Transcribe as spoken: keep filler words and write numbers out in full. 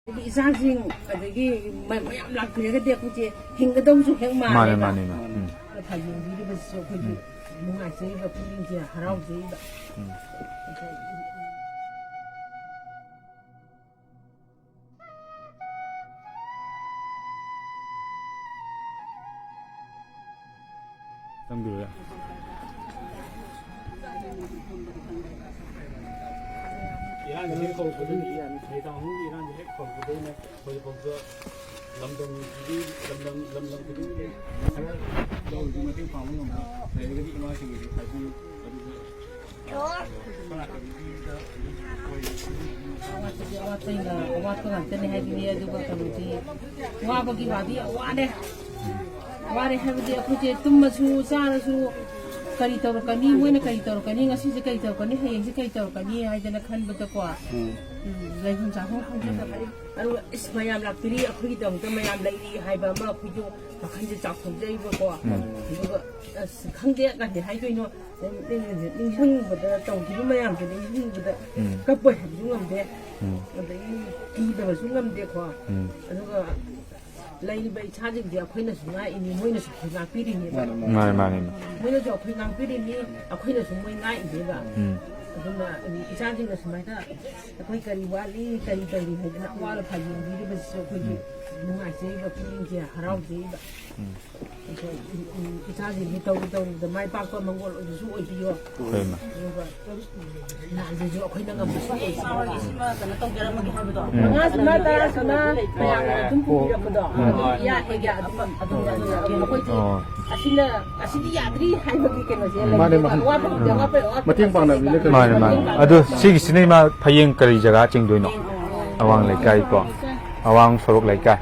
ꯑꯗꯒꯤ ꯏꯆꯥꯁꯤꯡ, ꯑꯗꯒꯤ ꯃ-, ꯃꯌꯥꯝ ꯂꯥꯛꯄꯤꯔꯒꯗꯤ ꯑꯩꯈꯣꯏꯁꯦ ꯍꯤꯡꯒꯗꯧꯁꯨ ꯍꯦꯛ ꯃꯥꯜꯂꯦꯕ꯫ ꯃꯥꯅꯦ, ꯃꯥꯅꯦ, ꯃꯥ꯫ ꯎꯝ꯫ ꯐꯥꯒꯤ ꯌꯦꯡꯕꯤꯔꯤꯕꯁꯤꯁꯨ ꯑꯩꯈꯣꯏꯒꯤ ꯎꯝ꯫ ꯅꯨꯡꯉꯥꯏꯖꯩꯕ, ꯄꯨꯛꯅꯤꯡꯁꯦ ꯍꯔꯥꯎꯖꯩꯕ꯫ ꯎꯝ꯫ ꯆꯪꯕꯤꯔꯣ꯫ ꯏꯔꯥꯡꯁꯦ ꯍꯦꯛ ꯍꯧꯔꯛꯄꯗꯒꯤ, ꯃꯦꯗꯥꯝ ꯍꯣꯏꯒꯤ ꯏꯔꯥꯡꯁꯦ ꯍꯦꯛ ꯍꯧꯔꯛꯄꯗꯒꯤꯅꯦ ꯍꯧꯖꯤꯛꯐꯥꯎꯗ ꯂꯝꯗꯝꯒꯤ, ꯂꯝꯗꯝ, ꯂꯝꯗꯝ ꯈꯨꯗꯤꯡꯒꯤ ꯈꯔ ꯂꯧꯔꯁꯨ ꯃꯇꯦꯡ ꯄꯥꯡꯕ ꯉꯝꯕ ꯂꯩꯔꯒꯗꯤ ꯏꯃꯥꯁꯤꯡꯒꯤꯁꯨ ꯍꯥꯏꯕꯤꯌꯨ꯫ ꯑꯗꯨꯒ ꯑꯋꯥꯠꯄꯗꯤ ꯑꯋꯥꯠꯄ ꯉꯥꯛꯇꯅꯦ ꯍꯥꯏꯕꯅꯤ꯫ ꯑꯗꯨꯒ ꯀꯩꯅꯣꯗꯤ, ꯋꯥꯕꯒꯤ ꯋꯥꯗꯤ ꯌꯥꯝ ꯋꯥꯔꯦ꯫ ꯋꯥꯔꯦ ꯍꯥꯏꯕꯗꯤ ꯑꯩꯈꯣꯏꯁꯦ ꯇꯨꯝꯃꯁꯨ ꯆꯥꯔꯁꯨ ꯀꯔꯤ ꯇꯧꯔꯛꯀꯅꯤ, ꯃꯣꯏꯅ ꯀꯔꯤ ꯇꯧꯔꯛꯀꯅꯤ, ꯉꯁꯤꯁꯦ ꯀꯔꯤ ꯇꯧꯔꯛꯀꯅꯤ, ꯍꯌꯦꯡꯁꯦ ꯀꯔꯤ ꯇꯧꯔꯛꯀꯅꯤ ꯍꯥꯏꯗꯅ ꯈꯟꯕꯗꯀꯣ꯫ ꯎꯝ꯫ ꯎꯝ, ꯂꯩꯐꯝ ꯆꯥꯐꯝ ꯈꯪꯗꯦꯗꯕ꯫ ꯑꯗꯨꯒ ꯏꯁ, ꯃꯌꯥꯝ ꯂꯥꯛꯄꯤꯔꯤ, ꯑꯩꯈꯣꯏꯒꯤꯗꯃꯛꯇ ꯃꯌꯥꯝ ꯂꯩꯔꯤ ꯍꯥꯏꯕ ꯑꯃ ꯑꯩꯈꯣꯏꯁꯨ ꯋꯥꯈꯜꯁꯦ ꯆꯥꯎꯊꯣꯛꯆꯩꯕꯀꯣ꯫ ꯎꯝ꯫ ꯑꯗꯨꯒ ꯑꯁ, ꯈꯪꯗꯦ, ꯀꯔꯤ ꯍꯥꯏꯗꯣꯏꯅꯣ, ꯅꯤꯡꯁꯤꯡꯕꯗ, ꯇꯧꯈꯤꯕ ꯃꯌꯥꯝꯁꯦ ꯅꯤꯡꯁꯤꯡꯕꯗ ꯎꯝ꯫ ꯀꯞꯄꯣꯏ ꯍꯥꯏꯕꯁꯨ ꯉꯝꯗꯦ꯫ ꯎꯝ꯫ ꯑꯗꯒꯤ ꯀꯤꯗꯕꯁꯨ ꯉꯝꯗꯦꯀꯣ꯫ ꯎꯝ꯫ ꯑꯗꯨꯒ ꯂꯩꯔꯤꯕ ꯏꯆꯥꯁꯤꯡꯁꯦ ꯑꯩꯈꯣꯏꯅꯁꯨ ꯉꯥꯛꯏꯅꯤ, ꯃꯣꯏꯅꯁꯨ ꯑꯩꯈꯣꯏ ꯉꯥꯛꯄꯤꯔꯤꯅꯦꯕ꯫ ꯃꯥꯅꯦ, ꯃꯥꯅꯦ꯫ ꯃꯣꯏꯅꯁꯨ ꯑꯩꯈꯣꯏ ꯉꯥꯛꯄꯤꯔꯤꯅꯤ, ꯑꯩꯈꯣꯏꯅꯁꯨ ꯃꯣꯏ ꯉꯥꯛꯏꯅꯦꯕ꯫ ꯎꯝ꯫ ꯑꯗꯨꯅ ꯏꯆꯥꯁꯤꯡꯅ ꯁꯨꯃꯥꯏꯅ ꯑꯩꯈꯣꯏ ꯀꯔꯤ ꯋꯥꯠꯂꯤ, ꯀꯔꯤ ꯇꯧꯔꯤ ꯍꯥꯏꯗꯅ ꯑꯋꯥꯠ ꯑꯄꯥ ꯌꯦꯡꯕꯤꯔꯤꯕꯁꯤꯁꯨ ꯑꯩꯈꯣꯏꯒꯤ ꯎꯝ꯫ ꯅꯨꯡꯉꯥꯏꯖꯩꯕ, ꯄꯨꯛꯅꯤꯡꯁꯦ ꯍꯔꯥꯎꯖꯩꯕ꯫ ꯎꯝ꯫ ꯑꯩꯈꯣꯏ ꯏꯆꯥꯁꯤꯡꯁꯤ ꯇꯧꯔꯨ ꯇꯧꯔꯨꯕꯗ ꯃꯥꯏ ꯄꯥꯛꯄ ꯃꯪꯒꯣꯜ ꯑꯣꯏꯕꯁꯨ ꯑꯣꯏꯕꯤꯌꯣ꯫ ꯍꯣꯏ, ꯏꯃꯥ꯫ ꯑꯗꯨꯒ ꯃꯌꯥꯝꯁꯤꯁꯨ ꯑꯩꯈꯣꯏꯅ ꯉꯝꯕꯁꯨ ꯑꯣꯏꯁꯤ꯫ ꯁꯤꯃ ꯀꯩꯅꯣ ꯇꯧꯖꯔꯝꯃꯒꯦ ꯍꯥꯏꯕꯗꯣ꯫ ꯎꯝ꯫ ꯃꯉꯥꯁꯤꯃ ꯇꯔꯥꯁꯤꯃ ꯃꯌꯥꯝꯅ ꯑꯗꯨꯝ ꯄꯨꯕꯤꯔꯛꯄꯗꯣ꯫ ꯎꯝ꯫ ꯑꯗꯨꯝ ꯏꯌꯥ ꯍꯦꯛ ꯌꯥ ꯑꯗꯨꯝ ꯑꯗꯨꯝ ꯑꯩꯈꯣꯏꯁꯦ ꯑꯣ꯫ ꯑꯁꯤꯅ, ꯑꯁꯤꯗꯤ ꯌꯥꯗ꯭ꯔꯤ ꯍꯥꯏꯕꯒꯤ ꯀꯩꯅꯣꯁꯦ ꯃꯥꯅꯦ, ꯂꯩꯇꯦꯕ꯫ ꯃꯥꯅꯦ꯫ ꯑꯋꯥꯠꯄ ꯈꯨꯗꯤꯡꯃꯛ ꯑꯋꯥꯠꯄ ꯃꯇꯦꯡ ꯄꯥꯡꯅꯕꯤꯅ ꯀꯩꯅꯣ ꯃꯥꯅꯦ, ꯃꯥꯅꯦ꯫ ꯑꯗꯣ ꯁꯤꯒꯤꯁꯤꯅ ꯏꯃꯥ ꯐꯌꯦꯡ ꯀꯔꯤ ꯖꯒꯥ ꯆꯤꯡꯗꯣꯏꯅꯣ? ꯑꯋꯥꯡ ꯂꯩꯀꯥꯏꯀꯣ꯫ ꯑꯋꯥꯡ ꯁꯣꯔꯣꯛ ꯂꯩꯀꯥꯏ꯫